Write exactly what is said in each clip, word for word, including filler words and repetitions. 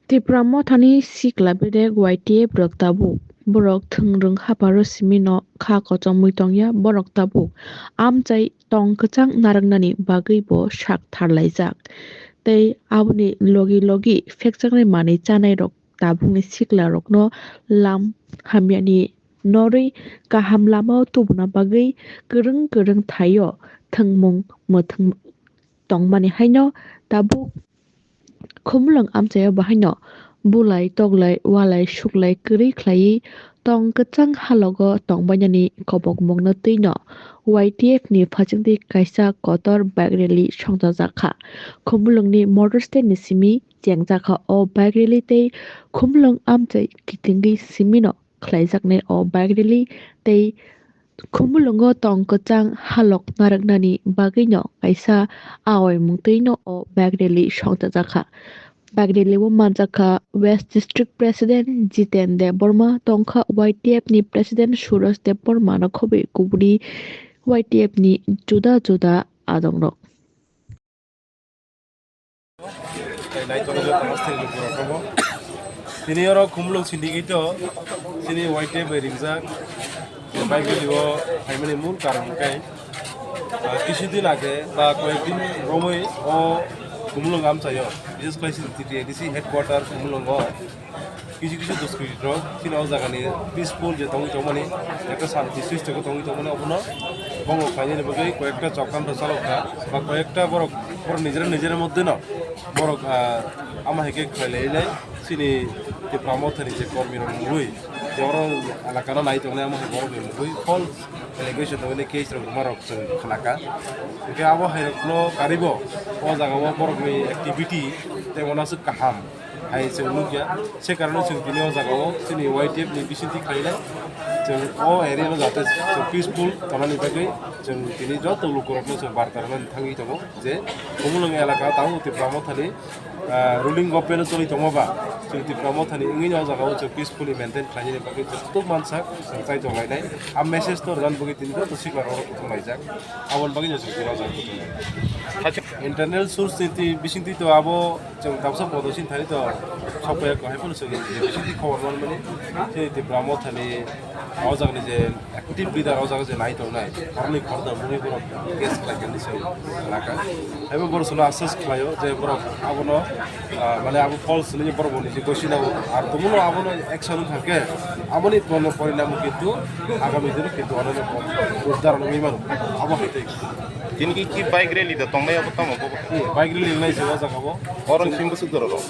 Tipra Mothani sikla bedek Y T F rok tabuk. Borok thwngrwng hapharo simi no kha kochomwi tongya, borok tabuk amchai tong kwchang narwknani bagwi bo sak tharlaijak. Tei aboni logi logi phekjaknai manwi chanai rok tabukni sikla rokno lam hamyani norwi kaham lamao tubuna bagwi kwrwng kwrwng thaio thwngmung mwthwng tongmani haino tabuk Khumulwng amchaio bahaino bulai, toglai, walai, suklai kwrwi khlaiwi tong kwchang halogo tongbainani kobokmungno twino Y T F ni phachingtwi kaisa kotor bike rally songchajakha. Khumulwngni motor stand ni simi chengjakha o bike rally tei Khumulwng amchai kitingwi simino khlaijaknai o bike rally tei Khumulwngo tong kwchang halok narwknani bagwino kaisa awaimung twino o bike rally songchajakha. Bike rally o manjakha West District President Jiten Debbarma, tongkha Y T F ni President Suraj Debbarma no khobwi kubuni Y T F ni juda juda adongrok. Tei naitok wngwi tongma sitting lukurok tongo. Tini oro Khumulwng syndicate o chini Y T F bai ringjak bike rally o phaimani mul karon hwnkhe, ah, kisu din age ba koyek din romwi o Khumulwng amchaio, bises khlai chini T T A D C headquarter Khumulwngo. Kisu kisu duskurirok chini o jagani peaceful je tongwi tongmani, ekta shanti srishti khe tongwi tongmani, obono bongo khlainani bagwi koyekta chokam rok chalokha ba koyekta borok, borok nijera nijera moddheno borok, ah, ama hai khe khlai lai lai chini Tipra Mothani je kormirok mungwi je oro elakano nai tongnai ama hai borokni mungwi false allegation tongwi case rok rwma rok chwng khlaka. Hwnkhe abo hai rokno karibo o jagao borokni activity tei uanamasuk kaham hai chwng nukya. Se karone chwng tini o jagao chini Y T F ni bisingtwi khlainai. Chwng o area no jate chwng peaceful tonani bagwi chwng tini joto lukurokno chwng barta rwnani thangwi tongo je Khumulwng elaka tabuk Tipra Mothani, ah, ruling government choli tongma ba chwng Tipra Mothani wngwi o jagao chwng peacefully maintain khlainani bagwi chwng kutuk mansak chwng chaitok lainai. A message no rwnani bagwi tini joto sikla rok kutung laijak. Aboni bagwi no chwng tini o jaga kutung lai. Internal source ni twi bisingtwi to abo chwng tabsa podo sini thani to sokpaiya ko hai phano chwng bisingtwi khobor manmani. Chini Tipra Mothani o jagani je active leader o jaga je nai tongnai, horni khorda mungwi borok case khlai khe ni chwng laka. Haibo borok chwngno assess khlaio je borok abono, ah, mane abo false hinwi borok bo niji gosi nango. Ar tongmano abono action wngkha khe aboni pono porinamo kintu agami dino kintu ano rojgar wngwi mano. Abo hai tei. Tini ki, ki bike rally da tongnai abo tamo bo? Bike rally wngnai se o jaga bo. Oro ni simi bwswk dorok rok?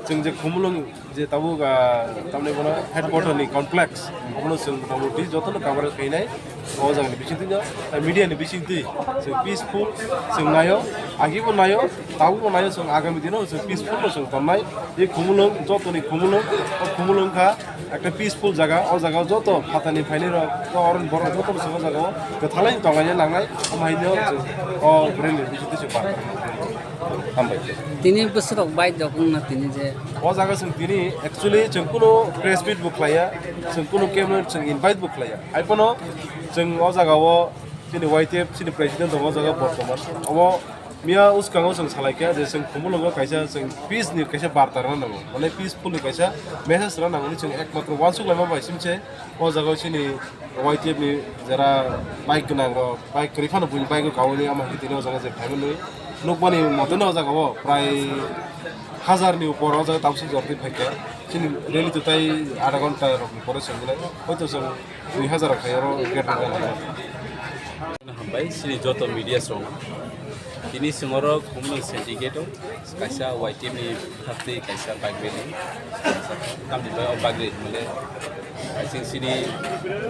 Chwng je Khumulwng je tabuk, ah, tamni bono headquarter ni complex, abono chwng motamoti jotono cover khainai. O jagani bisingtwi no, ah, media ni bisingtwi chwng peaceful chwng naio, agibo naio, tabukbo naio, chwng agami dino chwng peaceful no chwng tonnai. Je Khumulwng, jotoni Khumulwng, o Khumulwng kha ekta peaceful jaga, o jaga joto phatani phainai rok, o oroni borok joto chwng o jaga o kwthalai tonglaina nangnai, omo hai no chwng o rally ni bisingtwi chwng barokha. Hambai. Tini bwswk rok bike rok wngna tini je. O jaga chwng tini actually chwng kuno press meet bo khlaiya, chwng kuno camera chwng invite bo khlaiya. Hai phano chwng o jaga o chini Y T F chini president tongo o jaga bortoman. Omo miya uskango chwng salaikha je chwng Khumulwngo kaisa chwng peace ni kaisa barta rwna nango. Mane peaceful ni kaisa message rwna nango hwnwi chwng ekmatro uansuk laima bai simse o jaga o chini Y T F ni jera bike gwnang rok, bike kwrwi phano buini bike o kaui omo hai tini o jaga je phaimani nukmani mote no o jaga o prai hazar ni upor o jaga tabuk jor twi phaikha. Chini rally to tai adha ghonta rok ni pore chwng nai, hoito chwng dui hazar rok khai oro gate rok nai. Hambai chini joto media rok. Tini chwng oro Khumulwng syndicate o kaisa Y T F ni phaktwi kaisa bike rally. Tamni bai o bike rally hwnle I think chini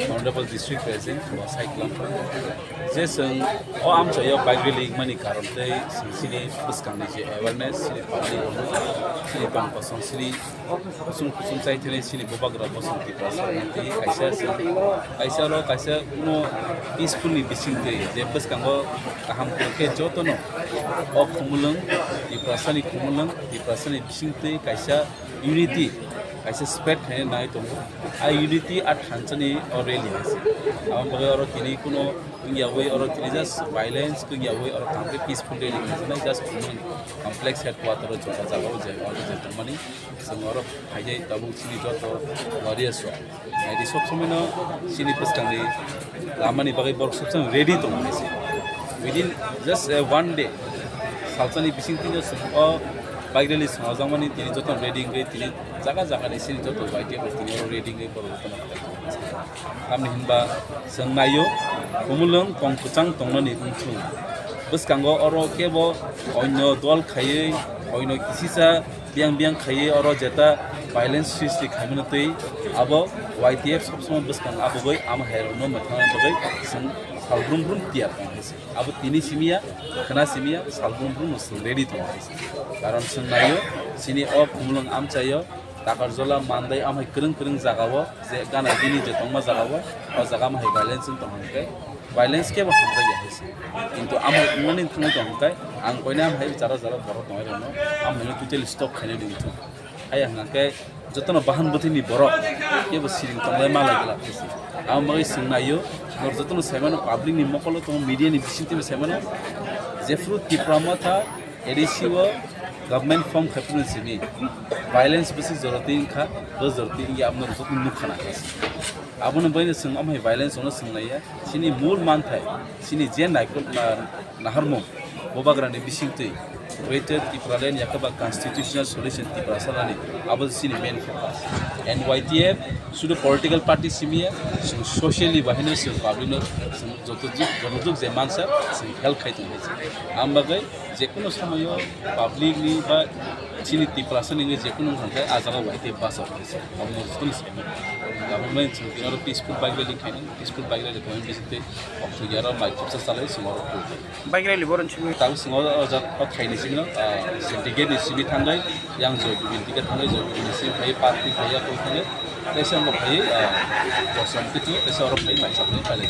Honorable District President bo sai kwlangkha je chwng o amchaio bike rally wngmani karon tei chwng chini bwskangni je awareness, chini public, chini tong kosong, chini kusum kusum chai thani chini bubagra bosong Tiprasa tei kaisa chwng kaisa oro kaisa kuno peaceful ni bisingtwi je bwskango kaham khe jotono o Khumulwng, Tiprasani Khumulwng, Tiprasani bisingtwi kaisa unity Kaisa spread khaina nai tongo. A unity a thansani o rally hai se. Aboni bagwi oro tini kuno wngyawi oro tini just violence wngyawi oro tangwi peaceful rally khaisa nai just Khumulwng complex headquarter o jora jagao je oro je tongmani. Chwng oro phaijai tabuk chini joto warriors rok. Naidi sob somoi no chini bwskangni lamani bagwi borok sob somoi ready tongo hai se. Within just, uh, one day, salsani bising tino chwng o bike rally swnamjakmani tini joto ready wngwi tini jaga jaga ni chini joto Y T F rok tini oro ready wngwi borok jotono phai tongo hai se. Tamni hinba chwng naio, Khumulwng tong kwchang tongnani wngthung. Bwskango oro kebo onyo dol khaiwi, onyo kisisa biyang biyang khaiwi oro jeta violence sristi khaimano twi abo Y T F sob somoi bwskang abogwi amo hai rokno mwthangna bagwi chwng sal brum brum tiyar tong hai se. Abo tini simiya, khwna simiya, sal brum brum no chwng ready tong hai se. Karon chwng naio, chini o Khumulwng amchaio, Takarjola, Mandai, amhai kwrwng kwrwng jagao, je gana bini je tongma jagao, o jaga amhai violence wng tong hwnkhe, violence kebo hamjakya hai se. Kintu amhai wngmani thangwi tong hwnkhe, ang koina amhai jara jara borok tongwi rokno, amhaino totally stop khainani wngthung. Hai hwnkhe jotono bahan bwthwini borok kebo siring tonglai malai glak hai se. Amo bagwi chwng naio, norok jotono saimano, public ni mokolo tongo, media ni bisingtwibo saimano, jephru Tipra Motha A D C o government form khai phuru simi violence bwswk jora twi wngkha, bo jora twi wngya abo norok joto nukha na khe. Abono baino chwng amhai violence ono chwng naiya, chini mul manthai, chini je naikol na-, naharmung, bubagrani bisingtwi Greater Tipraland yakhe ba constitutional solution Tiprasa nani, abo chini main focus. And Y T F sudu political party simiya, chwng socially bahino chwng public no chwng joto juk, joto juk je mansa chwng help khai tong hai. Ang bagwi jekunu somoyo public ni ba chini Tiprasa ni wngwi jekunu wngkha khe ah jaga Y T F basa wngkha se. Abo no joto ni se. Abo no chwng tini oro peaceful bike rally khainai, peaceful bike rally khainai bisingtwi okthoyaro mai khopsa salai chwng oro khuikhai. Bike rally boron chwng. Tabuk chwng oro o jaga o thaini simi no, ah, Sindhi gate ni simi thangwi yang Joy Bibin ticket thangwi Joy Bibin ni simi phai park ni phai ya koi thangwi. Tei se amo phai, ah, Kosom kitu, tei se oro phai mai chapni phai lai.